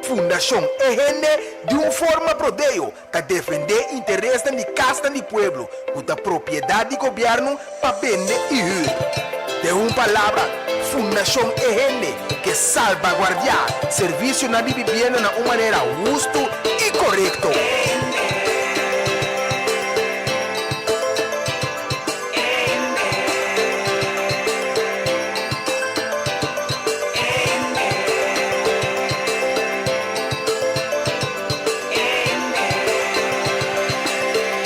Fundashon E Hende di un forma prodeo ta defendé interesnan di kasnan di pueblo ku ta propiedat di gobièrnu pa bende i hür. Den un palabra, Fundashon E Hende ke salbaguardiá servisionan di bibienda na un manera hustu i korekto.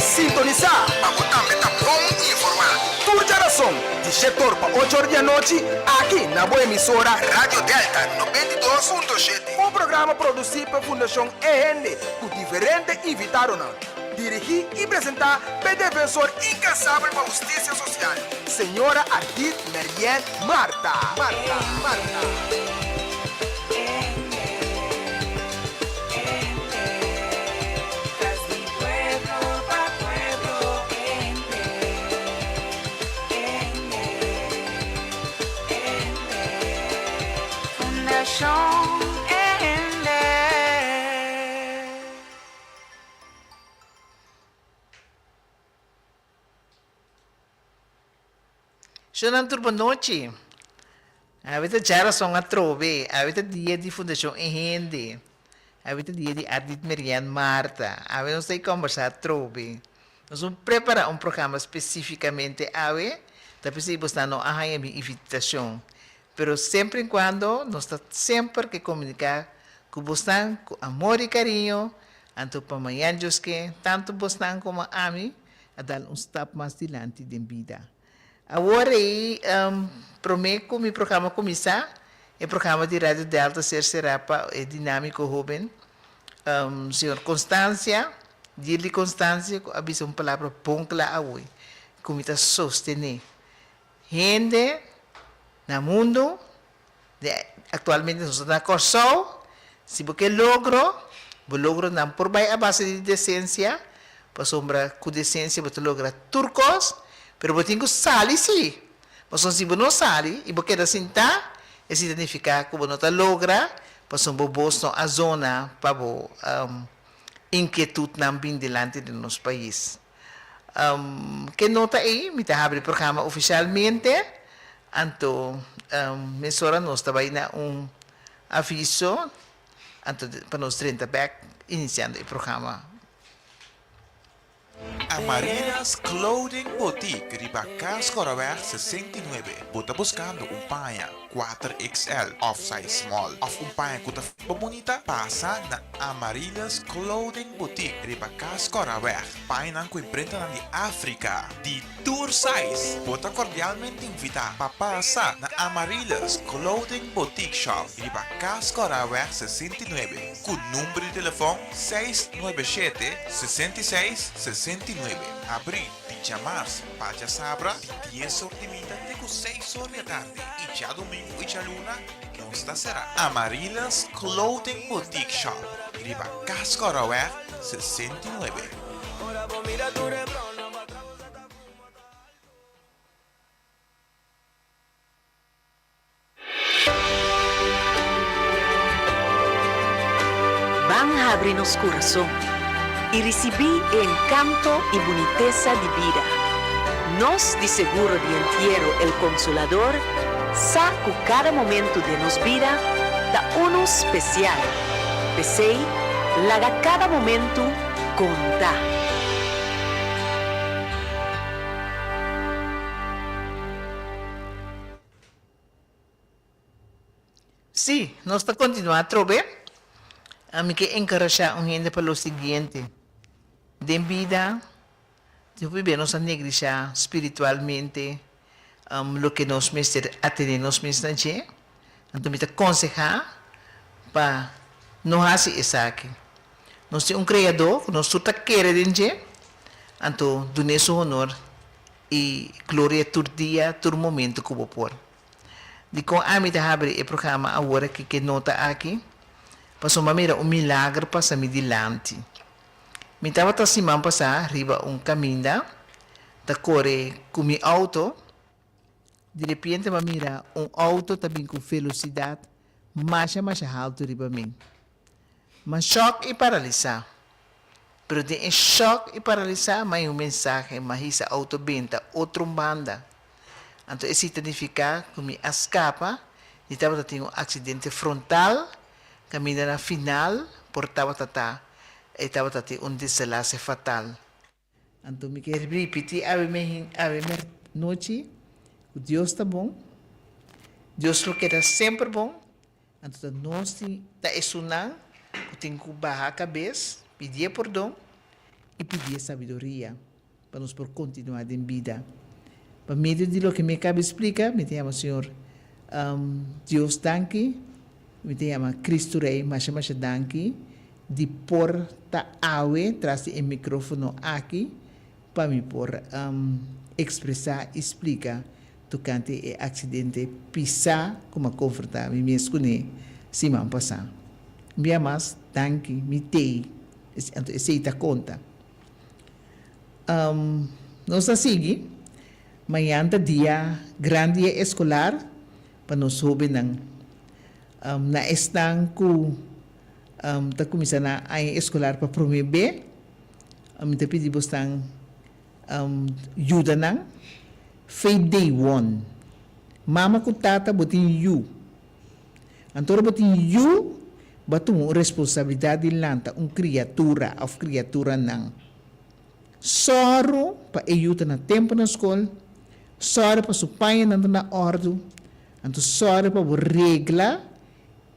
Sintonisá pa bo tambe ta bon informá. Tur djarason di shetor pa ocho or di anochi aki na bo emisora Radio Delta 92.7. Un programa produsí pa Fundashon E Hende ku diferente invitadonan. Dirigí i presentá p'e defensor inkansabel pa hustisia sosial, señora Ardit Merien Martha. Martha. Martha. Shownan tur bonochi. Awe ta djarason atrobe. Awe ta dia di Fundashon E Hende. Awe ta dia di Ardit Merian Martha. Awe nos ta e kombersá atrobe. Nos un prepará un programa spesífikamente awe. Ta p'esei bosnan no a haña mi invitashon. Pero semper en kuando nos ta semper ke komuniká ku bosnan ku amor i kariño, anto pa mañan Dios ke, tantu bosnan komo ami a dal un stap mas dilanti den bida. Awor ei, promé ku mi programa kuminsá, e programa di Radio Delta ser será pa e dinámiko hóben, señor Constancia, Dirly Constancia, ku a bisa un palabra bon kla awoy, ku mi ta sostené. Hende na mundu, de aktualmente nos ta na Kòrsou, si bo ke logro, bo logronan por bai a base di desensia, pasobra ku desensia bo ta logra tur kos, pero bo tin ku sali sí, pasobra si bo no sali i bo keda sintá, esei ta nifiká ku bo no ta logra, pasobra bo bos no a zona pa bo inkietutnan bin dilanti den nos pais. Ke nota ei mi ta habri programa ofisialmente, anto mesora nos ta bai na un aviso anto pa nos drenta bek inisiando e programa. Amarina's Clothing Boutique riba Kaaskorreweg 69. Bo ta buskando un paña kuater XL òf size small òf un paña ku ta bo bunita? Pasa na Amarina's Clothing Boutique riba Kaaskorreweg. Pañanan ku imprentanan di Afrika di tur size. Bo ta kordialmente invitá pa pasa na Amaryllis Clothing Boutique Shop riba Kaaskorreweg 69 ku number di telefòn 697 66 69. Abrí di djamars pa djasabra di dies or di mita te ku seis or di atardi i djadumingu i djaluna nos ta será. Amaryllis Clothing Boutique Shop riba Kaaskorreweg 69. Ban habri nos kurason i risibí e enkanto i bunitesa di bida. Nos di Seguro di Entiero El Consolador sa ku kada momentu den nos bida ta unu spesial. P'esei, laga kada momentu konta. Sí, nos ta kontinuá atrobe. Ami ke enkarashá un hende pa lo siguiente, Den bida, tin hopi bia nos a neglishá spiritualmente loke nos mester atené nos mes na dje. Anto mi ta konsehá pa no hasi esaki. Nos tin un Kreadó ku nos tur ta kere den dje, anto dun'é su honor i gloria tur dia, tur momento ku bo por. Dikon ami ta habri e programa awor aki ku e nota aki? Pasobra mi a mira un milager pasa mi dilanti. Mi tabata siman pasá riba un kaminda ta kore ku mi outo, di repente mi a mira un outo ta bin ku velosidat masha masha haltu riba mi. M'a shòk i paralisá. Pero den e shòk i paralisá m'a haña un mensahe, m'a hisa outo benta otro un banda. Anto esei ta nifiká ku mi a skapa di tabata tin un aksidente frontal kaminda na final por tabata ta e tabata tin un desenlase fatal. Anto mi ke ripití awe awe nochi ku Dios ta bon, Dios lo keda semper bon. Anto ta nos tin ta esunnan ku tin ku baha kabes, pidié pordon i pidié sabiduria pa nos por kontinuá den bida. Pa medio di loke mi a kaba di splika, mi ta yama Señor Dios danki, mi ta yama Cristo Rey masha masha danki di por ta awe tras di e mikrofono aki pa mi por ekspresá i splika tokante e aksidente pisá ku mi a konfrontá mi mes kuné siman pasá. Un bia mas, danki, mi tei. Anto esei ta konta. Nos ta sigui. Mañan ta dia gran dia eskolar pa nos hóbennan. Na esnan ku ta kuminsá nan aña eskolar pa promé be, mi ta pidi bosnan yuda nan Faith Day One. Mama ku tata bo tin yu. Anto ora bo tin yu, bo a tuma un responsabilidat di lanta un kriatura òf kriaturanan. Sòru pa e yu ta na tempu na skol, sòru pa su pañanan ta na òrdu, anto sòru pa bo regla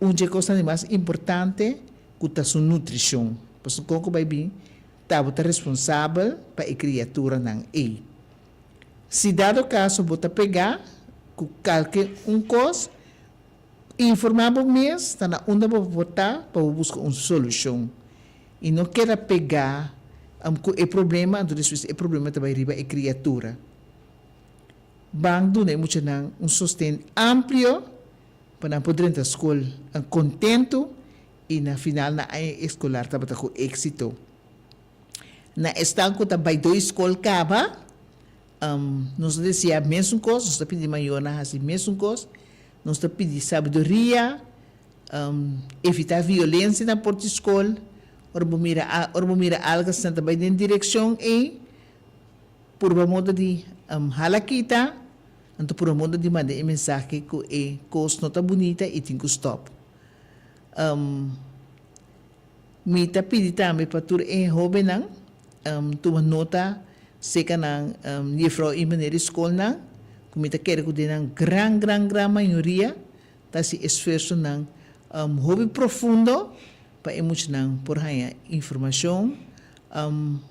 un dje kosnan di mas importante ku ta su nutrishon. Pasobra kon ku bai bin Ta bo ta responsabel pa e kriaturanan ei. Si dado kaso bo ta pegá ku kalke un kos, informá bo mes ta na unda bo por ta pa bo buska un solushon. I no keda pegá ku e problema anto despues e problema ta bai riba e kriatura. Ban duna e muchanan un sosten amplio pa nan por drenta skol kontentu i na final nan aña eskolar tabata ku éksito. Na esnan ku ta bai doi skol kaba, nos ta deseá mesun kos, nos ta pidi mayornan hasi mesun kos, nos ta pidi sabiduria, evitá violensia na por di skol, ora bo mira ora bo mira algu asina ta bai den direkshon ei, purba moda di hala kita, anto purba moda di manda e mensahe ku e kos no ta bunita i tin ku stòp. Mi ta pidi tambe pa tur e hóbennan tuma nota seka nan jefrou i meneer di skolnan ku mi ta kere ku den nan gran gran gran mayoria ta hasi esfuersonan hopi profundo pa e muchanan por haña informashon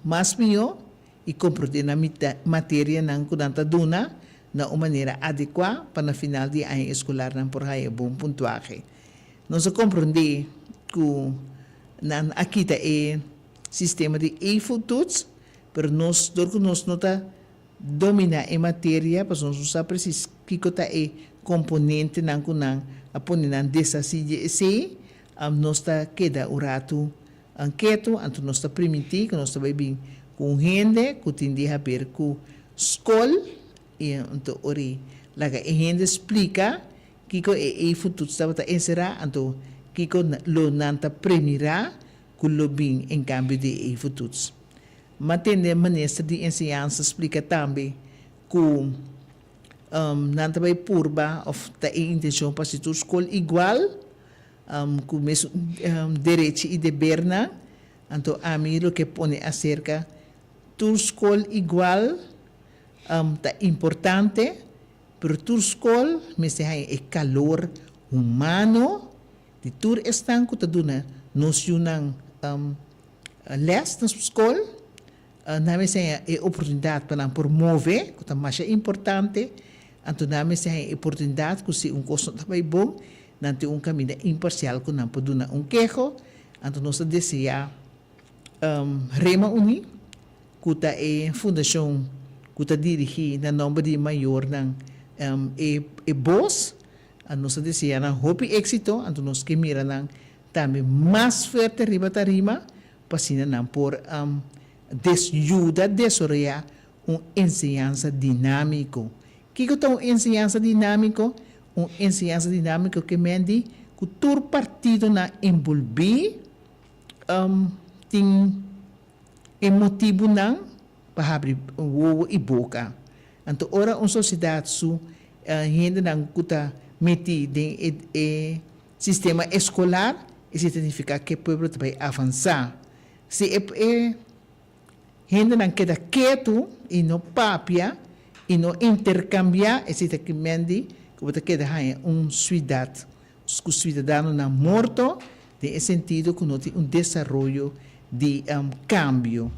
mas mihó i komprondé nan materianan ku nan ta duna na un manera adekuá pa na final di e aña eskolar nan por haña bon puntuahe. Nos a komprondé ku nan a kita e sistema di eiffeltoets, pero nos dor ku nos no ta dominá e materia pasobra nos no sa presis kiko ta e komponentenan ku nan a pone nan deshasí di esei, nos ta keda un ratu ketu, anto nos ta primintí ku nos ta bai bin ku un hende ku tin di haber ku skol i anto ora i laga e hende splika kiko e eifututs tabata enserá, anto kiko lo nan ta premirá ku lo bin en kambio di e eifututs. M'a tende minister di enseñansa splika tambe ku nan ta bai purba òf ta e intenshon pa hasi tur skol igual ku mesun derechi i debernan, anto ami lo ke pone aserka tur skol igual ta importante, pero tur skol mester haña e kalor humano di tur esnan ku ta duna nos yunan lès na skol, nan mester haña e oportunidat pa nan por move, ku ta masha importante, anto nan mester haña e oportunidat ku si un kos no ta bai bon, nan tin un kaminda imparsial ku nan por duna un keho, anto nos ta deseá Rema Uní, ku ta e fundashon ku ta dirigí na nòmber di mayornan e e bos, nos ta deseá nan hopi éksito, anto nos ke mira nan tambe mas fuerte riba tarima pa asina nan por des yuda desaroyá un enseñansa dinámiko. Kiko ta un enseñansa dinámiko? Un enseñansa dinámiko ke men di ku tur partidonan enbolbí. Tin e motibunan pa habri wowo i boka. Anto ora un sosiedat su hendenan ku ta metí den e sistema eskolar, esei ta nifiká ku e pueblo ta bai avansá. Si e hendenan keda ketu i no papia i no interkambiá, esei ta kimen di ku bo ta keda haña un suidat ku suidadanonan morto den e sentido ku no tin un desaroyo di kambio.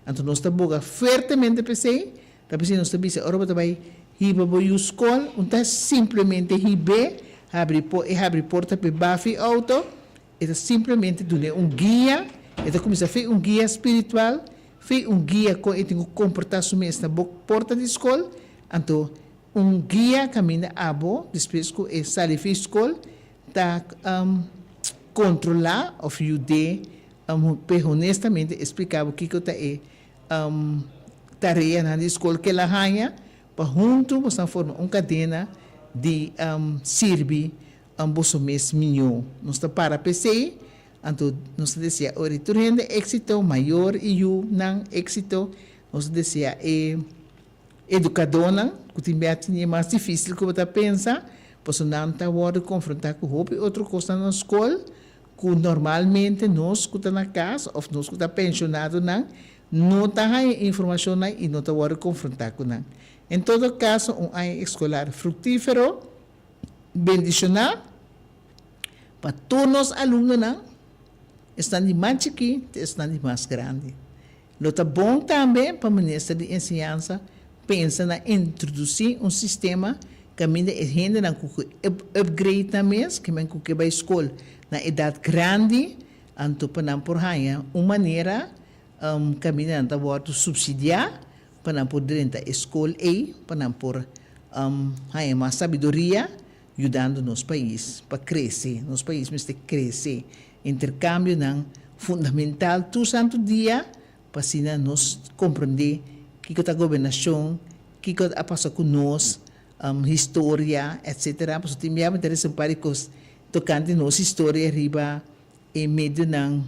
Anto nos ta boga fuertemente p'esei, ta p'esei nos ta bisa ora bo ta bai hiba bo yu skol, un ta simplemente hib'é, habri po e habri porta p'e bafi outo, e ta simplemente dun'é un guia, e ta kuminsá fi un guia spiritual, fi un guia kon e tin ku komportá su mes na bo porta di skol, anto Un guia kaminda abo despues ku e sali fi skol ta kontrolá òf yud'é p'e honestamente espliká bo kiko ta e tareanan di skol ku el a haña pa huntu boso a forma un kadena di sirbi boso mes mihó. Nos ta para p'esei, anto nos ta deseá ora di tur hende éksito, mayor i yunan éksito. Nos ta deseá e. Edukadónan ku tin bia tin e mas difísil ku bo ta pensa, pasobra nan ta wòrdu konfrontá ku hopi otro kosnan na skol ku normalmente nos ku ta na kas òf nos ku ta penshonadonan no ta haña e informashonnan i no ta wòrdu konfrontá ku nan. En todo kaso un aña eskolar fruktífero, bendishoná pa tur nos alumnonan, esnan di mas chikí te esnan di mas grandi. Lo ta bon tambe pa Minister di Enseñansa pensa na introdusí un sistema kaminda e hendenan ku ke upgrade nan mes, ke men ku ke bai skol na edat grandi, anto pa nan por haña un manera kaminda nan ta wòrdu supsidiá pa nan por drenta e skol ei, pa nan por haña mas sabiduria yudando nos pais pa krese. Nos pais mester krese. Interkambionan fundamental tur santu dia pa asina nos komprendé kiko ta gobernashon, kiko a pasa ku nos, historia, etsetera. Pasobra tin bia mi ta resa un par di kos tokante nos historia riba e medionan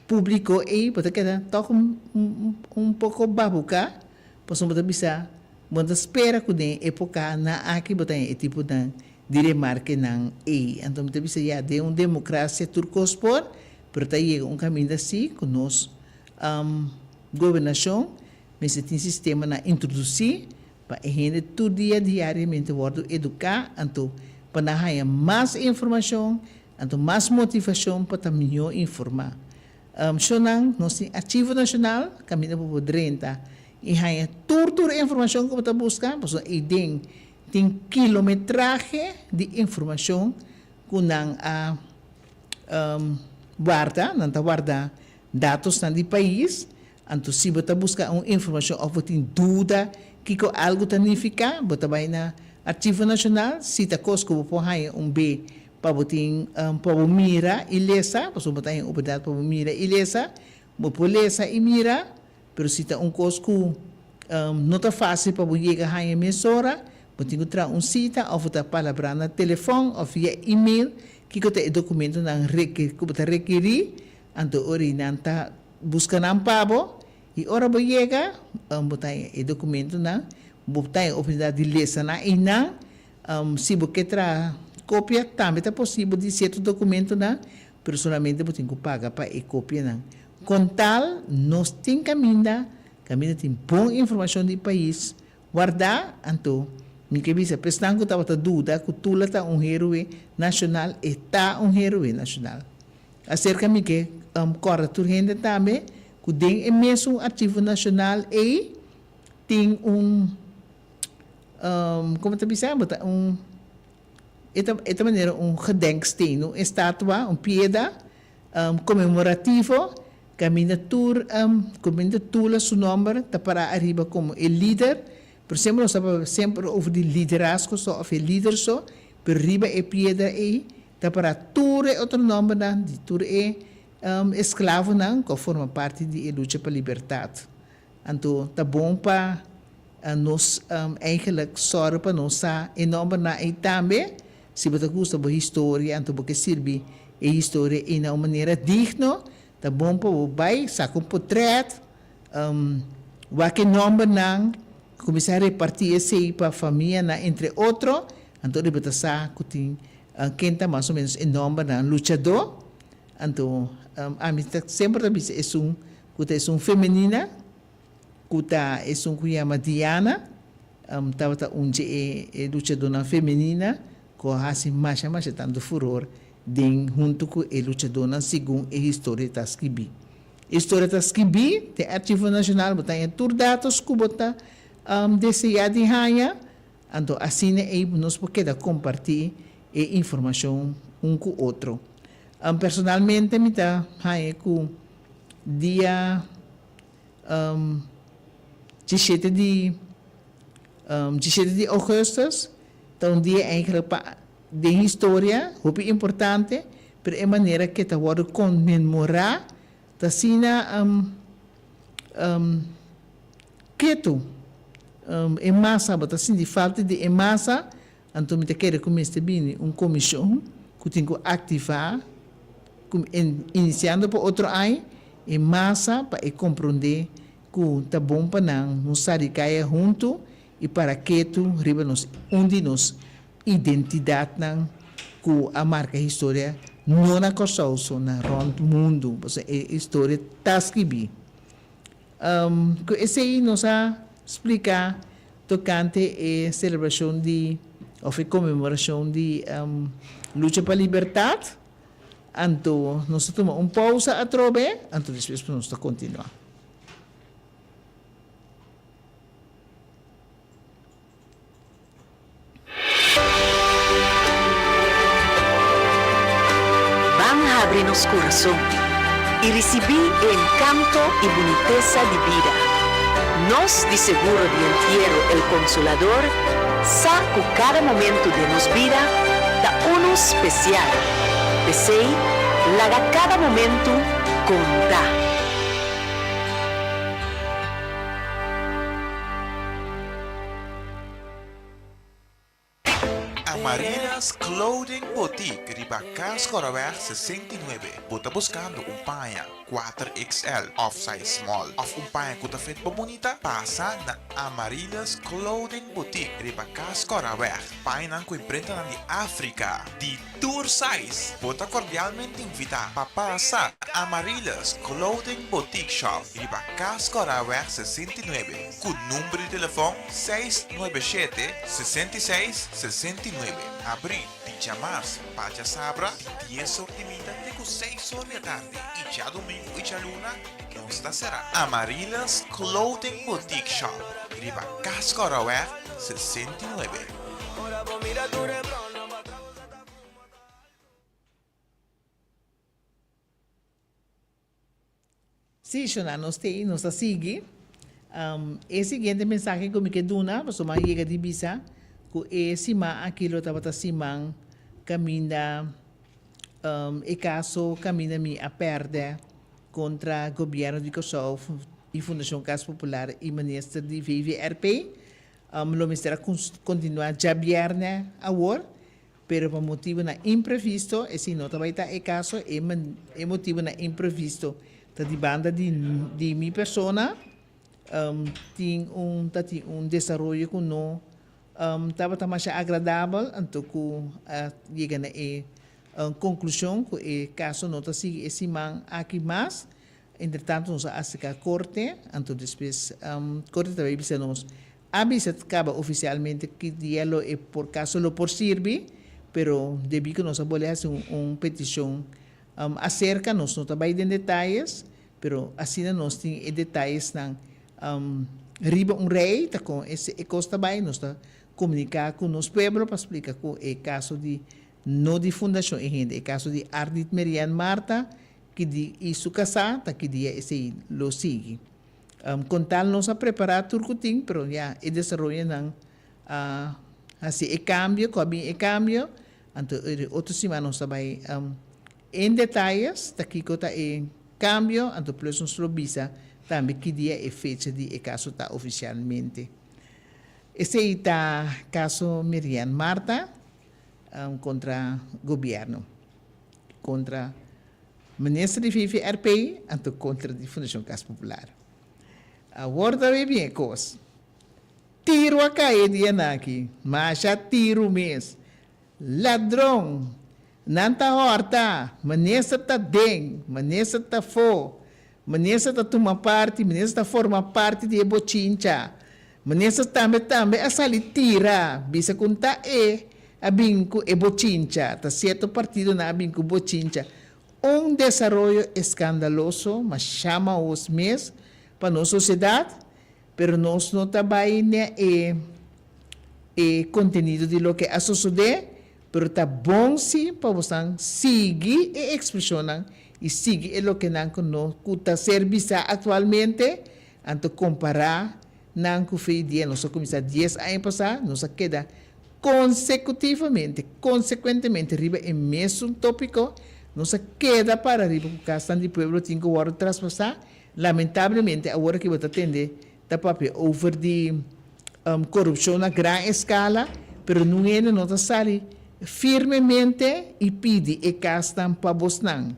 públiko ei, bo ta keda tòg un poko babuká pasobra bo ta bisa bo no ta spera ku den e époka nan aki bo ta haña e tiponan di remarkenan ei. Anto mi ta bisa ya, den un demokrasia tur kos por, pero ta yega un kaminda si ku nos gobernashon mester tin sistemanan introdusí pa e hende tur dia diariamente wòrdu eduká, anto pa nan haña mas informashon, anto mas motivashon pa ta mihó informá. Shonnan, nos tin Archivo Nashonal kaminda bo por drenta i haña tur tur e informashon ku bo ta buska, pasobra eiden Tin kilometrahe di informashon ku nan a warda, nan ta warda datosnan di pais. Anto si bo ta buska un informashon òf bo tin duda kiko algu ta nifiká, bo ta bai na Archivo Nashonal. Si ta kos ku bo por haña un be pa bo tin pa bo mira i lesa, pasobra bo ta haña oportunidat pa bo mira i lesa, bo por lesa i mira. Pero si ta un kos ku no ta fásil pa bo yega haña mesora, bo tin ku traha un sita òf bo ta palabrá na telefòn òf via email kiko ta e dokumentonan ku bo ta rekerí, anto ora ei nan ta buska nan pa bo i ora bo yega bo ta haña e dokumentonan, bo ta haña oportunidat di lesa nan einan. Si bo ke traha kopia tambe ta posibel di sierto dokumentonan, pero solamente bo tin ku paga pa e kopianan. Kon tal nos tin kaminda, kaminda tin bon informashon di pais wardá, anto mi ke bisa pa esnan ku tabata duda ku Tula ta un héroe nashonal, e ta un héroe nashonal. Aserka mi ke kòrda tur hende tambe ku den e mesun archivo nashonal ei tin un, komo ta bisa, bo ta un. E ta e ta manera un gedenksteen, un estatua, un pieda konmemorativo kaminda tur kaminda Tula su nòmber ta pará ariba komo e lider. Pero semper nos ta papia semper over di liderazgo so òf e lider so, pero riba e piedra ei ta pará tur e otro nòmbernan di tur e esklavonan ku a forma parti di e lucha pa libertat. Anto ta bon pa nos eigenlijk sòru pa nos sa e nòmbernan ei tambe. Si bo ta gusta bo historia, anto bo ke sirbi e historia ei na un manera digno. Ta bon pa bo bai saka un potrèt, wak e nòmbernan, kuminsá repartí esei pa famianan entre otro, anto riba ta sa ku tin ken ta mas o ménos e nòmbernan luchadó. Anto ami ta semper ta bisa esun ku ta esun femenina ku ta esun ku yama Diana, tabata un dje e luchadónan femenina ku a hasi masha masha tantu furor den huntu ku e luchadónan segun e historia ta skibí. E historia ta skibí den Archivo Nashonal, bo ta haña tur datos ku bo ta deseá di haña, anto asina ei nos por keda kompartí e informashon un ku otro. Personalmente mi ta haña ku dia diesshete di diesshete di ougùstùs ta un dia eigenlijk pa den historia hopi importante, pero e manera ke ta wòrdu konmemorá ta asina ketu. E masa, bo ta sinti falta di e masa, anto mi ta kere ku mester bini un komishon ku tin ku aktivá, ku inisiando pa otro aña, e masa pa e komprondé ku ta bon pa nan nos sa di kaya huntu i para ketu riba nos un di nos identidatnan ku a marka historia no na Kòrsou so na rònt mundu pasobra e historia ta skibí. Ku esei nos a splika tokante e selebrashon di òf e konmemorashon di lucha pa libertat. Anto nos ta tuma un pousa atrobe anto despues nos ta kontinuá. Ban habri nos kurason i risibí e enkanto i bunitesa di bida. Nos di Seguro di Entiero El Consolador sa ku kada momentu den nos bida ta unu spesial. P'esei, laga kada momentu konta! Amaryllis Clothing Boutique riba Kaaskorreweg 69. Bo ta buskando un paña kuater XL òf size small òf un paña ku ta fit bo bunita? Pasa na Amaryllis Clothing Boutique riba Kaaskorreweg. Pañanan ku imprentanan di Afrika di tur size. Bo ta kordialmente invitá pa pasa na Amaryllis Clothing Boutique Shop riba Kaaskorreweg 69 ku number di telefòn 697 66 69. Abrí di djamars pa djasabra di dies or di minta te ku seis or di atardi i djadumingu i djaluna nos ta será. Amaryllis Clothing Boutique Shop riba Kaaskorreweg 69. Sí, Shona, nos t'ei, nos ta sigui. E siguiente mensahe ku mi ke duna, pasobra mi a yega di bisa ku e siman aki lo tabata siman kaminda e kaso kaminda mi a pèrdè kontra gobièrnu di Kòrsou i Fundashon Kas Popular i minister di VVRP. Lo mester a kontinuá djabièrnè awor. Pero pa motibunan imprevisto, esei no ta bai ta e kaso, e e motibunan imprevisto ta di banda di di mi persona, tin un ta tin un desaroyo ku no tabata masha agradabel, anto ku a yega na e konklushon ku e kaso no ta sigui e siman aki mas. Entretanto nos a aserká korte, anto despues korte ta bai bisa nos A bisa caba oficialmente ki dia lo e por caso lo por sirbi, pero debí cu nos a bolbe haci un peticion acerca, nos no ta bay den detayes, pero asina nos tin e detayesnan riba un rey ta con e cos ta bay, nos ta comunica cu nos pueblo pa splica cu e caso di no di Fundacion e hende, e caso di Ardit Merian Martha ki di y su casá ta ki dia esey lo sigui. Con tal nos a prepara tur cu tin, pero ya e desaroyonan a haci e cambio, cu a bin e cambio, anto e otro siman nos ta bay en detayes ta kico ta e cambio, anto plus nos lo bisa tambe ki dia e fecha di e caso ta oficialmente. Esey ta caso Mirian Martha contra gobierno, contra. Minister di VVRP anto kontra di Fundashon Kas Popular. Awor ta bay bien e kos. Tiru a kai e dianan aki, masha tiru mes. Ladron! Nan ta hòrta! Minister ta den, minister ta afó, minister ta tuma parti, minister ta forma parti di e bochincha. Minister tambe tambe a sali tira, bisa ku n'ta e a bin ku e bochincha, ta sierto partidonan a bin ku bochincha. Un desaroyo eskandaloso, masha maos mes pa nos sosiedat, Pero nos no ta bai na e e kontenido di loke a sosodé, pero ta bon si pa bosan sigui e ekspreshonnan i sigui e lokenan ku no ku ta ser bisá aktualmente, anto kompará nan ku fe dia nos a kuminsá dies aña pasá, nos a keda konsekutivamente, konsekuentemente riba e mesun tópiko, nos a keda para riba ku kasnan di pueblo tin ku wòrdu traspasá. Lamentablemente awor aki bo ta tende ta papia over di corupcion na gran escala, pero nun hende no ta sali firmemente y pidi e casnan pa bosnan.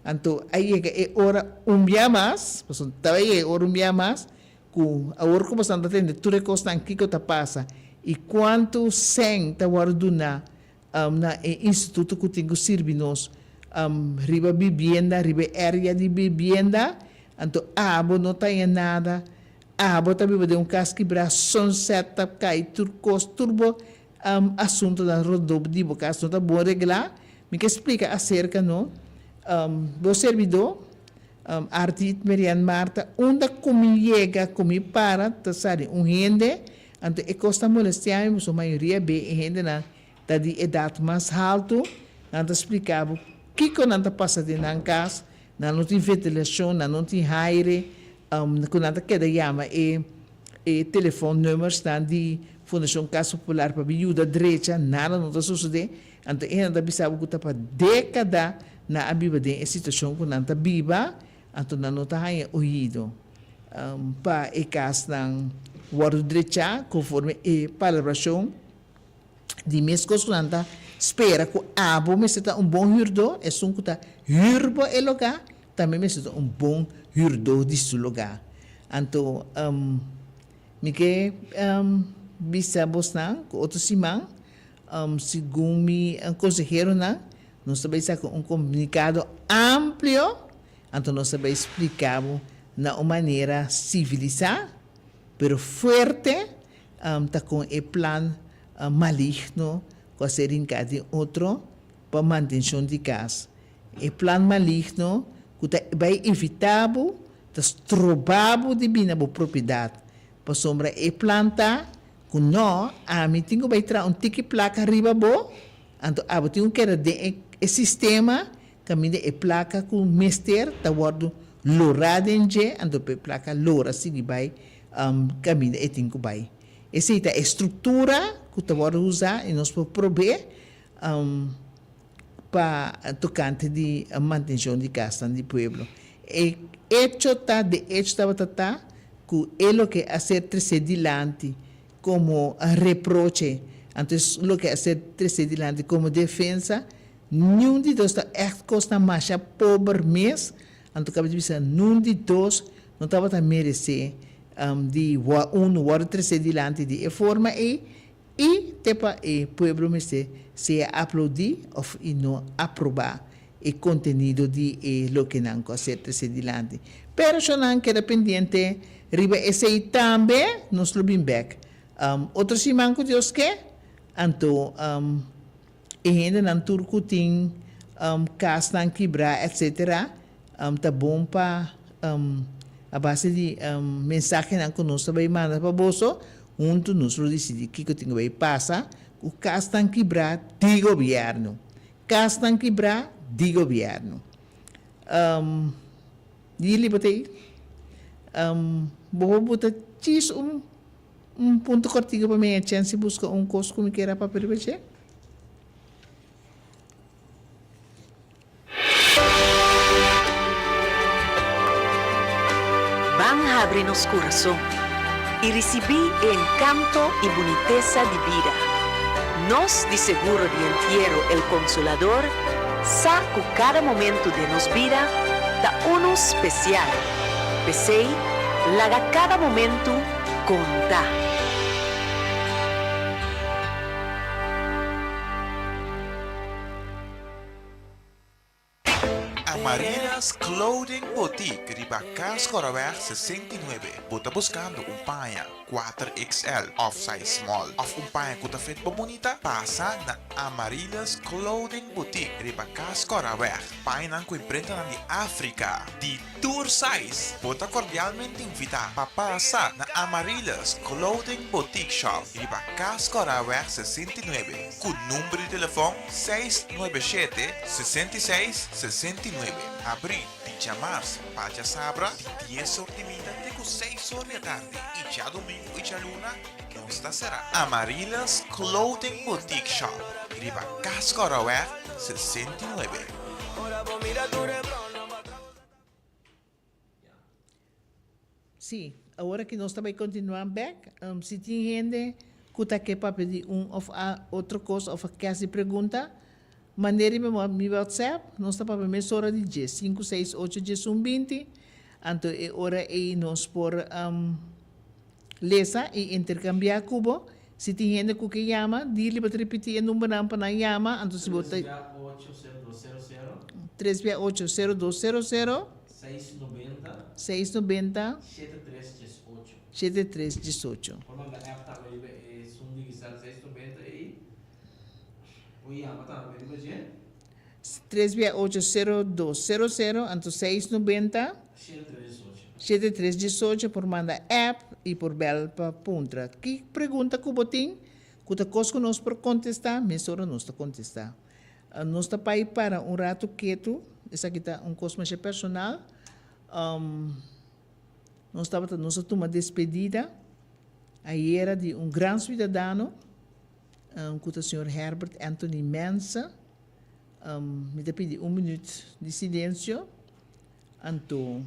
Anto a yega e ora un bia mas, pasobra ta yega e ora un bia mas, cu awor cu bosnan ta tende tur e cosnan kico ta pasa y cuanto cen ta wordo duna na e instituto ku tin ku sirbi nos riba bibienda, riba e area di bibienda, anto abo no ta haña nada, abo ta biba den un kas kibrá, sunset ta kai, tur kos, tur bo asuntonan rondó di bo kas no ta bon reglá. Mi ke splika aserka no, bo serbidó, Ardit Merian Martha, unda ku mi yega, ku mi para, ta sali un hende, anto e kos ta molestiá mi, pasobra mayoria be e hendenan ta di edat mas haltu, nan ta splika bo kiko nan ta pasa den nan kas, nan no tin ventilashon, nan no tin haire, ku nan ta keda yama e e telefon-nummersnan di Fundashon Kas Popular pa bin yuda drecha, nada no ta sosodé, anto e nan ta bisa bo ku ta pa dékada nan a biba den e situashon ku nan ta biba, anto nan no ta haña oido pa e kasnan wòrdu drechá konforme e palabrashon. Di meskos ku nan ta spera ku abo mester ta un bon hürdó, esun ku ta hür bo e lugá tambe mester ta un bon hürdó di su lugá. Anto, mi ke bisa bosnan ku otro siman, segun mi konseheronan, nos ta bai saka un komunikado amplio, anto nos ta bai splika bo na un manera sivilisá, pero fuerte, ta kon e plan maligno ku a ser hinká den otro pa mantenshon di kas. E plan maligno ku ta bai evitá bo, ta stroba bo di bini na bo propiedat. Pasobra e plan ta ku nò, ami tin ku bai traha un tiki plaka riba bo, anto abo tin ku keda den e sistema kaminda e plaka ku mester ta wòrdu lorá den dje, anto pa e plaka lora sigui bai kaminda e tin ku bai. Esei ta e struktura ku ta wòrdu usá i nos por prob'é pa tokante di mantenshon di kasnan di pueblo. E echo ta, de echo tabata ta ku e loke a ser tresé dilanti komo reproche, anto e loke a ser tresé dilanti komo defensa, niun di dos ta ègt kosnan masha pober mes, anto kaba di bisa nun di dos no tabata meresé di unu wòrdu tresé dilanti di e forma ei, i te pa e pueblo mester sea aplaudí òf i no aprobá e kontenido di e lokenan ku a ser tresé dilanti. Pero shonnan keda pendiente riba esei tambe, nos lo bin bèk otro siman ku Dios ke, anto E hendenan tur ku tin kasnan kibrá etsetera ta bon pa a base di mensahenan ku nos ta bai manda pa boso huntu nos lo disidí kiko tin ku bai pasa ku kasnan kibrá di gobièrnu. Kasnan kibrá di gobièrnu. Yili bo ta ei? Bo por buta djis un. Un punto kortiku pa mi e chèns di buska un kos ku mi kier a papia riba dje. Ban habri nos kurason i risibí e enkanto i bunitesa di bida. Nos di Seguro di Entiero El Consolador. sa ku kada momentu den nos bida ta unu spesial. P'esei, laga kada momentu konta. Amarinas Clothing Boutique riba Cas Coraweg 69. Bo ta buscando un paña kuater XL of size small of un paña cu ta fit bo bunita? Pasa na Amarinas Clothing Boutique riba Cas Coraweg. Pañanan cu imprentanan di Africa di tur size. Bo ta cordialmente invita pa pasa na Amarinas Clothing Boutique Shop riba Cas Coraweg 69 cu number di telefon seis nuebe shete, 66, 69. Abrí di djamars pa djasabra di dies or di mida te ku seis or di atardi i djadumingu i djaluna nos ta será. Amarilis Clothing Boutique Shop riba Cascorraweg 69. Sí, awor aki nos ta bai kontinuá bèk. Si tin hende ku ta ke papia di un òf otro kos òf a ke hasi pregunta, mand'é riba mi whatsapp. Nos ta papia mesora di dje, sinku seis ocho djes un 20. Anto e ora ei nos por lesa i interkambiá ku bo. Si tin hende ku ke yama, dili bo ta ripití e numbernan pa nan yama. Anto si bo ta. Tres bia ocho sero dos sero sero. Tres bia ocho sero dos sero sero. Seis nobenta. Seis nobenta. Shete tres diesocho. Shete tres diesocho. Por manda app tambe riba e esun digital 690 ei. Por yama tambe riba dje. Tres bia ocho sero dos sero sero anto seis nobenta. Shete tres diesocho. Shete tres diesocho por manda app i por bel pa puntra ki pregunta ku bo tin ku ta kos ku nos por kontestá mesora nos ta kontestá. Nos ta pai para un ratu ketu, esaki ta un kos masha personal. Nos tabata, nos a tuma despedida ayera di un gran suidadano, ku ta señor Herbert Anthony Mensa. Mi ta pidi un minüt di silensio, anto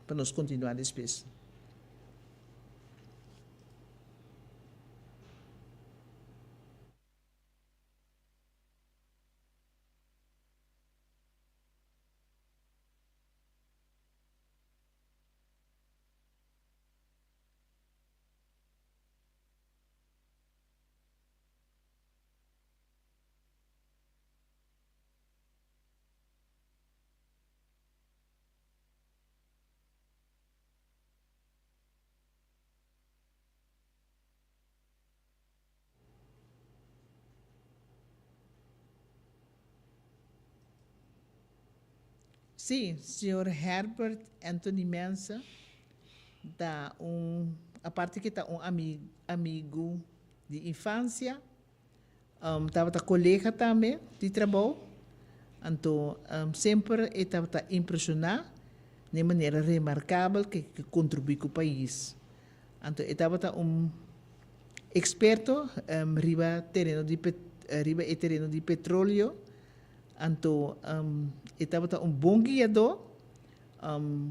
pa nos kontinuá despues. Sí, señor Herbert Anthony Mensah ta un, aparte ke ta un amigu di infansia, tabata kolega tambe di trabou, anto semper e tabata impreshoná den manera remarkabel ke ke kontribuí ku pais. Anto e tabata un Experto riba tereno di riba e tereno di petroleo, anto e tabata un bon guiadó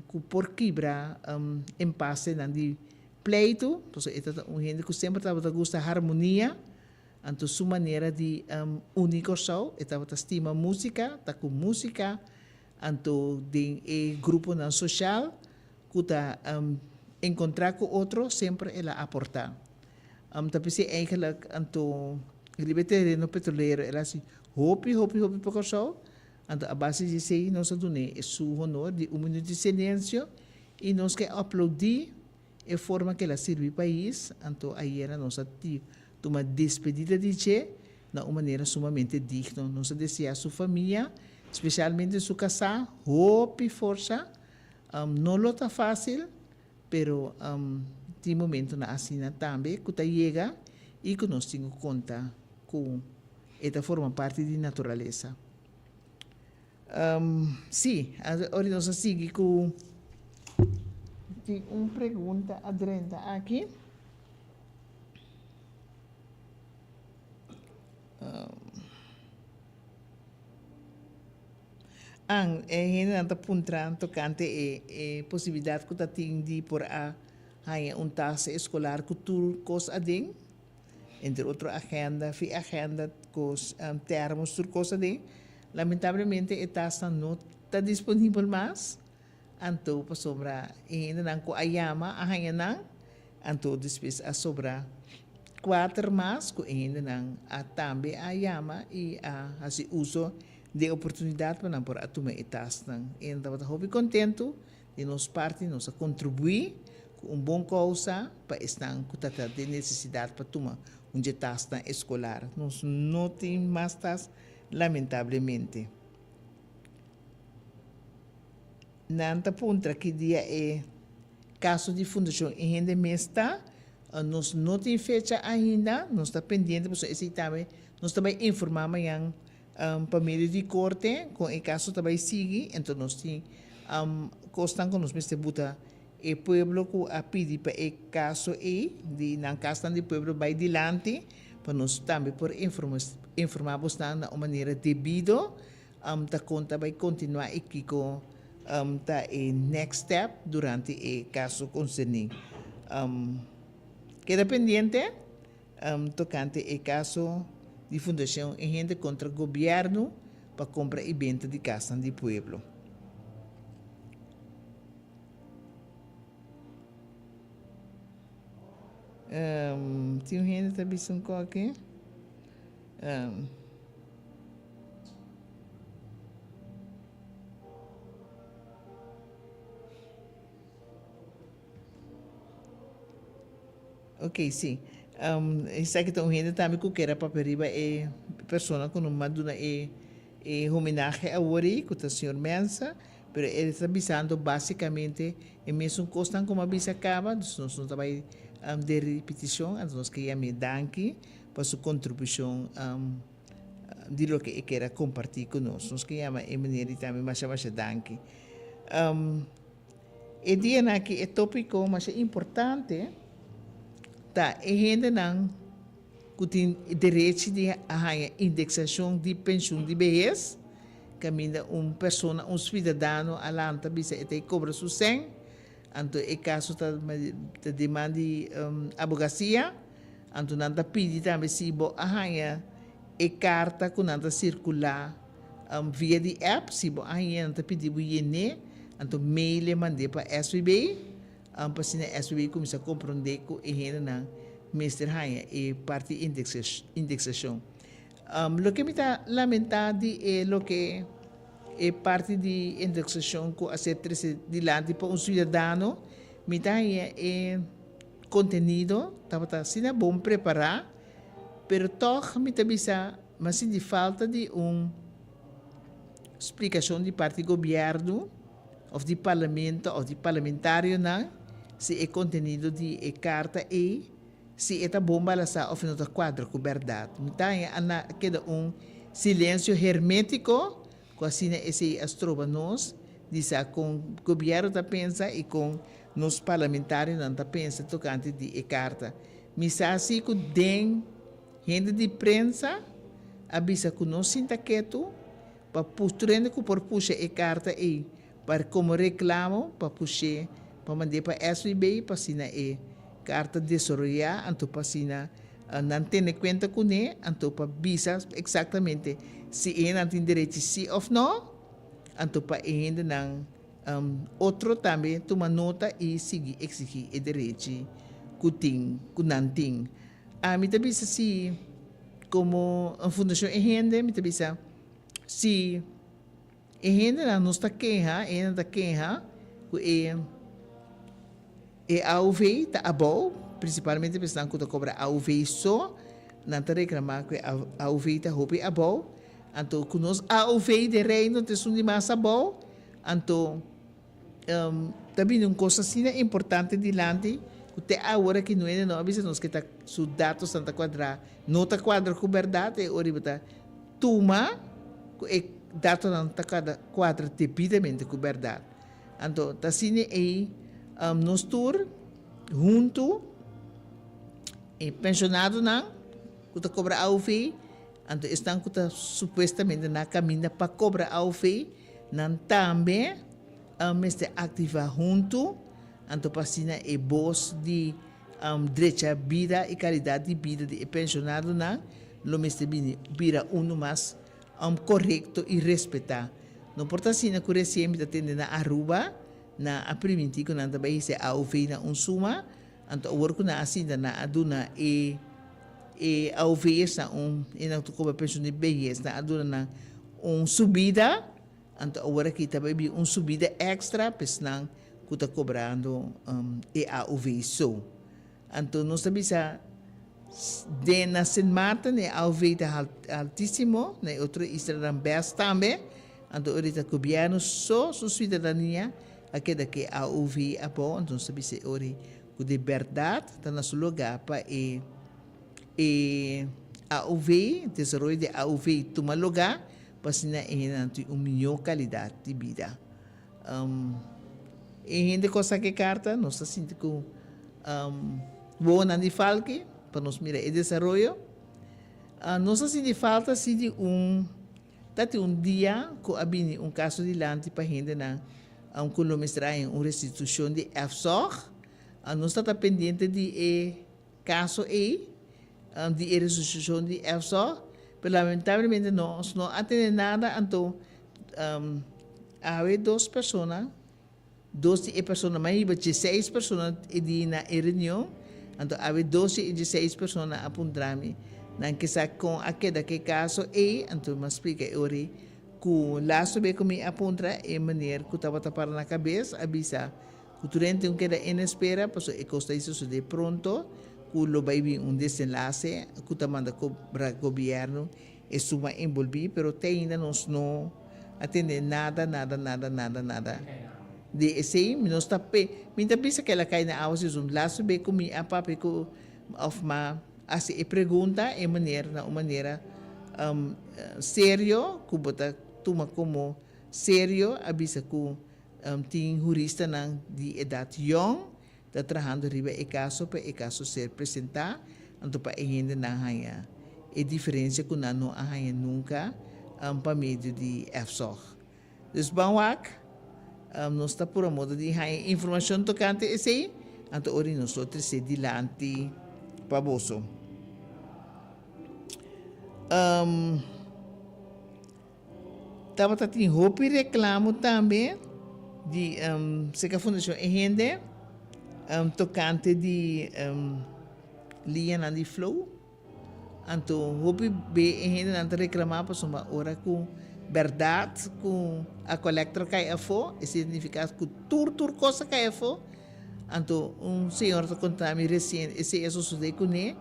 ku por kibra empasenan di pleitu, pasobra e tabata un hende ku semper tabata gusta harmonia, anto su manera di uni Kòrsou, e tabata stima músika, ta ku músika, anto den e gruponan soshal ku ta enkontrá ku otro semper el a aportá. Ta p'esei eigenlijk anto riba e tereno petrolero el a hasi hopi hopi hopi pa Kòrsou, anto a base di esei nos a dun'é su honor di un minuut di silensio i nos ke aplaudí e forma ku el a sirbi pais, anto ayera nos a tuma despedida di dje na un manera sumamente digno. Nos a deseá su famia, spesialmente su kasá, hopi forsa. No lo ta fácil, pero tin momentonan asina tambe ku ta yega i ku nos tin ku konta ku e ta forma parti di naturalesa. Sí, ora nos a sigui ku tin un pregunta a drenta aki. An, e hendenan ta puntra tokante e e posibilidat ku ta tin di por a haña un tas eskolar ku tur kos aden, entre otro agenda, fi agenda, kos, termos, tur kos aden. Lamentablemente e tasnan no ta disponibel mas, anto pasobra e hendenan ku a yama a haña nan, anto despues a sobra kuater mas ku e hendenan a tambe a yama i a hasi uso di e oportunidat pa nan por a tuma e tasnan. E nan tabata hopi kontentu di nos parti nos a kontribuí ku un bon kousa pa esnan ku ta ta den nesesidat pa tuma un dje tasnan eskolar. Nos no tin mas tas lamentablemente. Nan ta puntra ki dia e kaso di Fundashon E Hende Mes ta. Nos no tin fecha ainda, nos ta pendiente pasobra esei tambe nos ta bai informá mañan pa medio di korte kon e kaso ta bai sigui. Enton nos tin kosnan ku nos mester buta e pueblo ku a pidi pa e kaso ei di nan kasnan di pueblo bai dilanti pa nos tambe por informá bosnan na un manera debido ta kon ta bai kontinuá i kiko ta e next step durante e kaso konserní. Keda pendiente tokante e kaso di Fundashon E Hende kontra Gobièrnu pa kompra i benta di kasnan di pueblo. Tin un hende ta bisa un koke. Ok, si. Esaki ta un hende tambe ku kere papia riba e persona ku no a duna e e homenahe awor ei, ku ta señor Mensa, pero e ta bisando basikamente e mesun kosnan ku mi a bisa kaba, dus nos no ta bai den ripitishon, anto nos ke yam'é danki pa su kontribushon di loke e kier a kompartí ku nos. Nos ke yama e meneer di tambe masha masha danki. E dianan aki e tópiko masha importante ta e hendenan ku tin derechi di a haña indeksashon di penshun di behes, kaminda un persona, un suidadano a lanta bisa e ta e kobra su sèn, anto e kaso ta ta deman di abogasia, anto nan ta pidi tambe si bo a haña e karta ku nan ta sirkulá Via di app, si bo a haña nan ta pidi bo yen'é, anto mail e mand'é pa SVB, pa asina SVB kuminsá komprondé ku e hendenan mester haña e parti indeksashon. Loke mi ta lamentá di e loke e parti di indeksashon ku a ser trese dilanti pa un siudadano, mi ta haña e kontenido tabata asina bon prepará, pero tòg mi ta bisa Ma sinti falta di un splikashon di parti gobièrnu òf di parlamento òf di parlamentarionan si e kontenido di e karta ei si e ta bon balasá òf e no ta kuadra ku bèrdat. Mi ta haña a na keda un silensio hermétiko ku asina esei a stroba nos di sa kon gobièrnu ta pensa i kon nos parlamentarionan ta pensa tokante di e karta. Mi sa si ku den. Hende di prensa a bisa ku no sinta ketu pa pustrende ku por pusha e karta ei pa komo reklamo pa push'é pa mand'é pa SVB pa asina e karta desaroyá anto pa asina nan tene kuenta kuné anto pa bisa eksaktamente si e nan tin derechi si òf no anto pa e hendenan otro tambe tuma nota i sigui eksigí e derechi ku tin ku nan tin. Ami ta bisa si komo un fundashon e hende mi ta bisa si e hendenan nos ta keha e hendenan ta keha ku e e AOV ta abou prinsipalmente pa esnan ku ta kobra AOV so nan ta reklamá ku e AOV ta hopi abou anto ku nos AOV den Reino ta esun di mas abou anto Ta bini un kos asina importante dilanti ku te awor aki no hende no a bisa nos ke ta su datosnan ta kuadrá, no ta kuadra ku bèrdat, e ora bo ta tuma ku e datonan ta kuadra debidamente ku bèrdat. Anto ta asina ei nos tur huntu e penshonadonan ku ta kobra AOV, anto esnan ku ta supuestamente na kaminda pa kobra AOV, Nan tambe mester aktivá huntu, anto pa asina e bos di drecha bida i kalidat di bida di e penshonadonan lo mester bini bira unu mas korekto i respetá. No por ta asina ku resien mi ta tende na Aruba nan a primintí ku nan ta bai hisa e AOV na un suma, anto awor ku nan a sinta nan a duna e e AOV'ers nan un e nan ta kobra penshun di behes nan a duna nan un subida, anto awor aki ta bai bin un subida èkstra pa esnan ku ta kobrando e AOV so. Anto nos ta bisa den na Sint Maarten e AOV ta altisimo, na e otro islanan bes tambe. Anto ora ta gobierno so su ciudadania a keda ku e AOV abou, anto nos ta bisa e ora ku di berdad ta na su lugar pa e e AOV, desaroyo di AOV tuma lugar pa asina e hendenan tin un mihó calidad di bida. E hende ku a saka e karta, nos ta sinti ku wowonan di falki pa nos mira e desaroyo. Nos a sinti falta si di un, ta tin un dia ku a bini un kaso dilanti pa hendenan ku lo mester a haña un restitushon di erfzorg. Nos ta ta pendiente di e kaso ei, di e restitushon di erfzorg, pero lamentablemente nos no a tene nada, anto Awe dos persona, dos di e persona, mas riba dieseis persona e di na e reunion, anto awe dos di e dieseis persona a puntra mi, nan ke sa kon a keda ku e kaso ei, anto mi a splika e ora ei ku lastu be ku mi a puntra e meneer ku tabata para na kabes a bisa ku tur hende tin ku keda en espera pasobra e kos ta sosode pronto ku lo bai bin un desenlase ku ta manda kobra gobierno E suma enbolbí, pero te ainda nos no a tende nada, nada, nada, nada, nada di esei. Mi no sta pe, mi ta bisa ku el a kai na awa si un laatste be ku mi a papia ku òf m'a hasi e pregunta e manera na un manera serio ku bo ta tuma komo serio a bisa ku tin huristanan di edat yòn Ta trahando riba e kaso pa e kaso ser presentá, anto pa e hendenan haña e diferensia ku nan no a haña nunka pa medio di FSOG. Dus ban wak, nos ta pura moda di haña informashon tokante esei, anto ora nos lo tres'é dilanti pa boso. Tabata tin hopi reklamo tambe di serka Fundashon E Hende tokante di liñanan di flow. Anto hopi be e hendenan ta reklamá pasobra ora ku bèrdat ku Aqualectra kai afó e signifiká ku tur tur kos a kai afó. Anto un señora ta konta mi resien esei a sosodé kuné.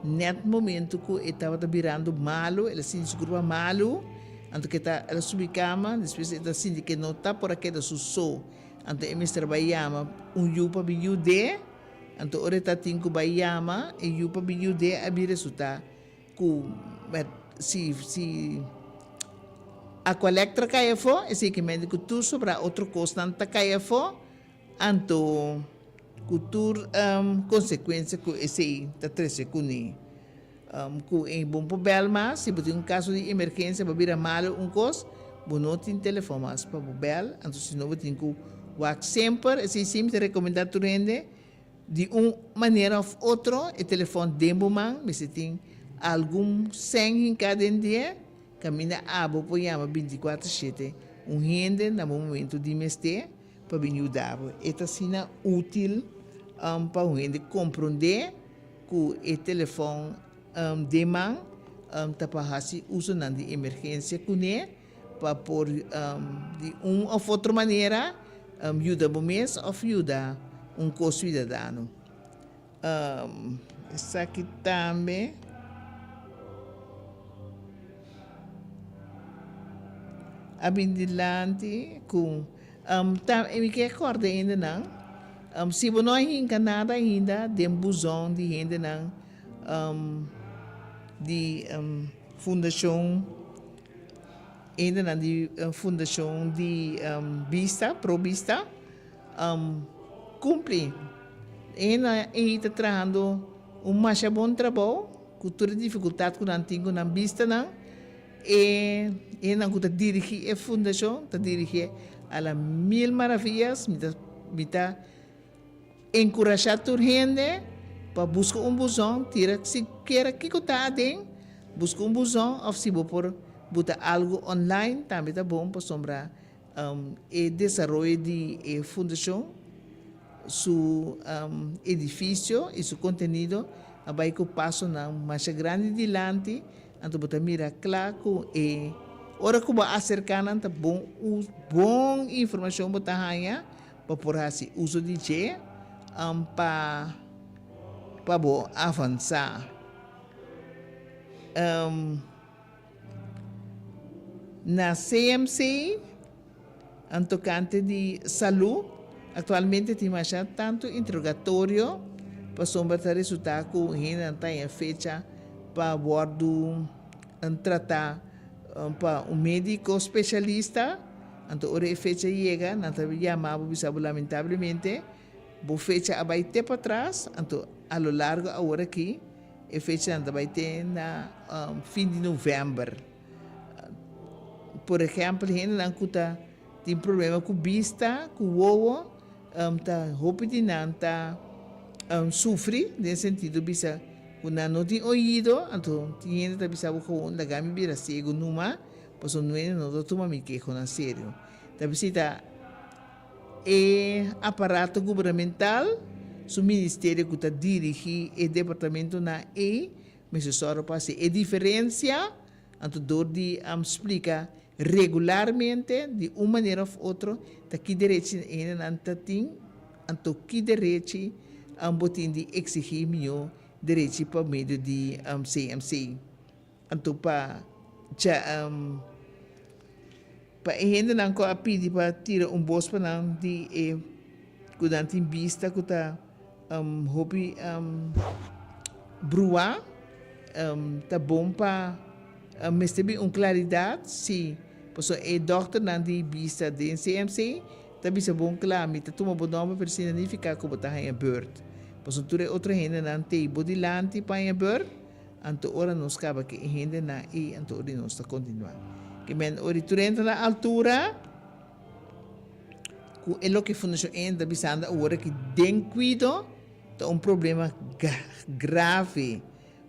Net momento cu e tabata birando malo, el a sinti su curpa malo, anto ke ta, el a subi cama, despues e ta sinti ke no ta por a keda su so, anto e mester bai yama un yu pa bin yud'é, anto ora e ta tin cu bai yama e yu pa bin yud'é a bin resulta cu si si Aqualectra cay afo, esey ke mende cu tur sobra otro cosnan ta cay afo, Anto ku tur konsekuensia ku esei ta trese kuné. Ku e bon por bèl mas, si bo tin un kaso di emergensia, bo bira malu un kos, bo no tin telefòn mas pa bo bèl, anto si no bo tin ku wak semper, esei si mi ta rekomendá tur hende, di un manera òf otro e telefòn den bo man mester tin algun sèn hinká den dje, kaminda abo por yama bintikuater shete un hende na bo momento di mester. Pa bin yuda bo. E ta asina útil pa un hende komprondé ku e telefòn den man ta pa hasi usonan di emergensia kuné pa por di un òf otro manera yuda bo mes òf yuda un ko-siudadano. Esaki tambe a bin dilanti ku ta mi ke kòrda hendenan si bo no a hinka nada ainda den buzon di hendenan di fundashon hendenan di fundashon di bista pro bista. Cumpli. E nan ei ta trahando un masha bon trabou cu tur e dificultad cu nan tin cu nan bistanan. E hendenan cu ta dirigi e fundacion ta dirigie a la mil maravillas. Mi ta mi ta encurasha tur hende pa busca un buzon, tira sikiera kico ta aden, busca un buzon of si bo por. buta algu online tambe ta bon pasobra e desaroyo di e fundashon su edifisio i su kontenido a bai ku pasonan masha grandi dilanti, anto bo ta mira kla ku e ora ku bo a aserká nan ta bon bon informashon bo ta haña pa por hasi uso di dje pa pa bo avansá. Na CMC, en tokante di salú, aktualmente tin masha tantu interogatorio pasobra ta resultá ku hendenan ta haña fecha pa wòrdu tratá pa un médiko spesialista. Anto ora e fecha yega, nan ta yama bo bisa bo lamentablemente bo fecha a bai te patras, anto a lo largo awor aki E fechanan ta bai te na fin di novèmber. Por ehèmpel, hendenan ku ta tin problema ku bista, ku wowo, ta hopi di nan ta sufri den sentido bisa ku nan no tin oido, anto tin hende ta bisa bo gewoon laga mi bira siegu numa, pasobra nuende no ta tuma mi kehonan serio. Ta bisita. E aparato gubernamental, su ministerio ku ta dirigí e departamentonan ei, mester sòru pa hasi e diferensia, anto dor di splika regularmente di un manera òf otro ta ki derechi e hendenan ta tin, anto ki derechi bo tin di eksigí mihó derechi pa medio di CMC. Anto pa dja pa e hendenan ku a pidi pa tira un bos pa nan di e ku nan tin bista ku ta hopi bruá, ta bon pa mester bin un klaridat si pasobra e dòkternan di bista den CMC ta bisa bon kla mi ta tuma bo nòmber pero si no nifiká ku bo ta haña bùrt pasobra tur e otro hendenan t'ei bo dilanti pa haña bùrt. Anto ora nos kaba ku e hendenan ei, anto ora nos ta kontinuá. Ke men ora tur hende ta na altura ku e loke Fundashon Enda ta bisando awor aki den kuido ta un problema grave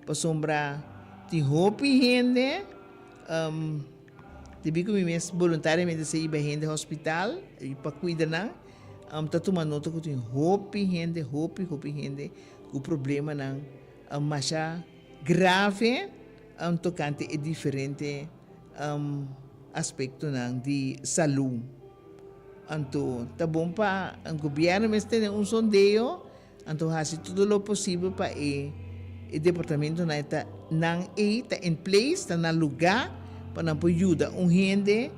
pasobra tin hopi hende debí ku mi mes boluntariamente sa iba hende hospital pa kuida nan ta tuma nota ku tin hopi hende hopi hopi hende ku problemanan Masha grave tokante e diferente aspektonan di salú. Anto ta bon pa gobièrnu mes tene un sondeo, anto hasi todo lo posibel pa e departamentonan e ta nan ei ta in place, ta na lugá pa nan por yuda un hende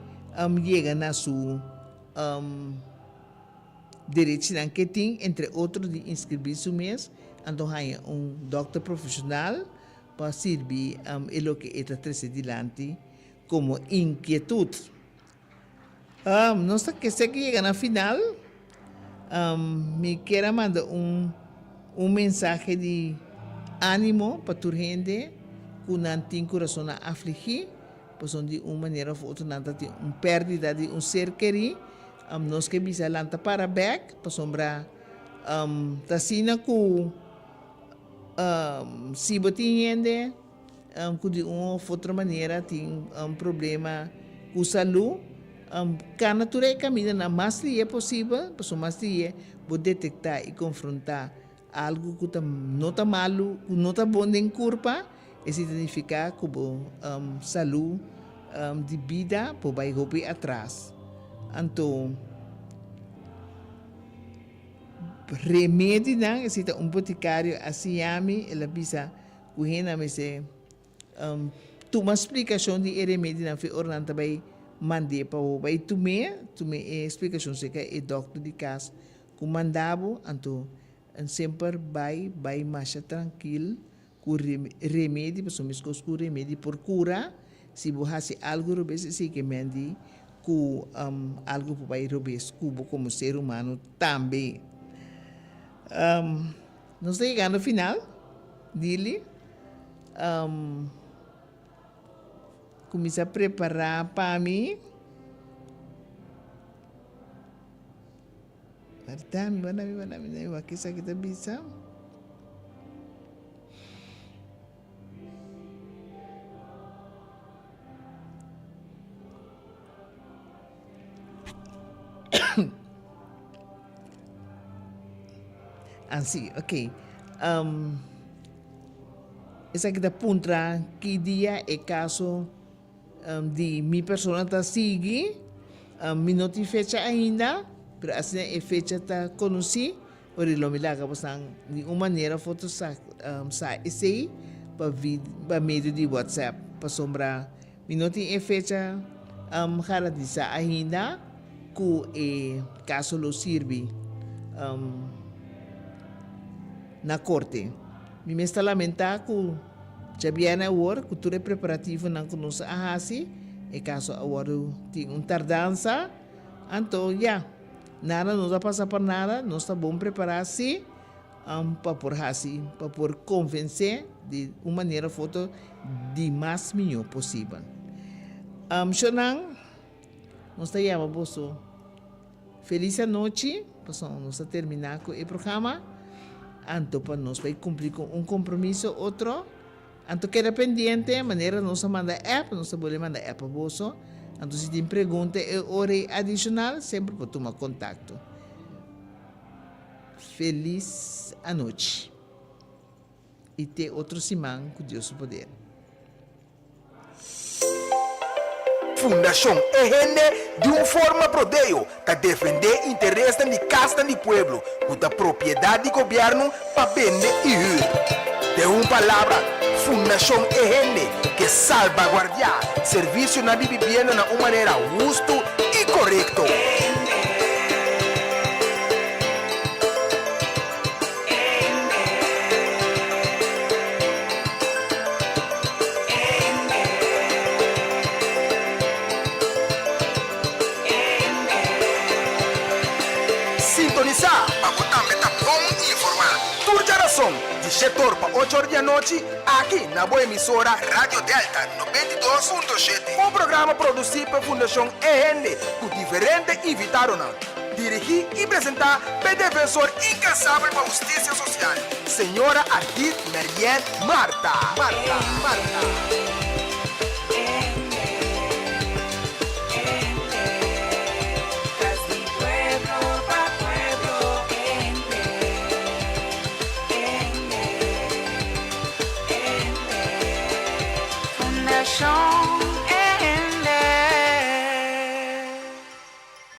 yega na su Derechinan ke tin, entre otro di inskribí su mes, anto haña un dòkter profeshonal pa sirbi e loke e ta trese dilanti komo inkietut. Nos ta kese ke yega na final. Mi kier a manda un un mensahe di ánimo pa tur hende ku nan tin kurasonnan afligí, pasobra di un manera òf otro nan ta tin un pèrdida di un ser kerí. Nos ke bisa lanta para bek pasobra ta asina ku si bo tin hende ku di un of otro manera tin problema ku salu, kana tur e kamindanan mas lihe posibel pasobra mas lihe bo detektá i konfrontá Algu ku ta no ta malu, ku no ta bon den kurpa, esei ta nifiká ku bo salú di bida por bai hopi atras. Anto, remedinan, esei ta un botikario a siña mi, el a bisa ku hende a mester Tuma splikashon di e remedinan fe ora nan ta bai mand'é pa bo bai tum'é, tum'é e splikashon serka e dòkter di kas ku manda bo, anto semper bai bai masha trankil ku remedi, pasobra meskos ku remedi por kura, si bo hasi algu robes esei ke men di ku algu por bai robes ku bo komo ser humano tambe. Nos ta yegando final, Dili. Kuminsá prepará pa mi. Warda mi, warda mi, warda mi, mi wak esaki ta bisa. Ah si, ok. Um, esaki ta puntra ki dia e kaso um, di mi persona ta sigui. Um, mi no tin fecha ainda, pero asina e fecha ta konosí, ora lo mi laga bosan di un manera of otro sa, um, sa esei pa vi, pa medio di WhatsApp, pasobra Mi no tin e fecha garantisa ainda ku e kaso lo sirbi na korte. Mi mes ta lamentá ku djabièrnè awor ku tur e preparativonan ku nos a hasi, e kaso a wòrdu tin un tardansa. Anto ya, nada no ta pasa pa nada, nos ta bon prepará sí. Pa por hasi, pa por konvensé di un manera of otro di mas mihó posibel. Shonnan, nos ta yama boso felis anochi, pasobra nos ta terminá ku e programa, anto pa nos bai kumpli ku un kompromiso otro. Anto keda pendiente, manera nos a manda app, nos ta bolbe manda app pa boso. Anto si tin pregunta e ora ei adishonal, semper por tuma kontakto. Felis anochi y te otro siman cu Dios su poder. Fundashon E Hende di un forma prodeo ta defendé interesnan di kasnan di pueblo ku ta propiedat di gobièrnu pa bende i hür. Den un palabra, Fundashon E Hende ke salbaguardiá servisionan di bibienda na un manera hustu i korekto. Sintonisá pa bo tambe ta bon informá. Tur djarason di shetor pa ochor di anochi aki na bo emisora Radio Delta 92.7. Un programa produsí pa Fundashon E Hende ku diferente invitadonan. Dirigí i presentá p'e defensor inkansabel pa hustisia sosial, señora Ardith Merien Martha. Martha. Martha.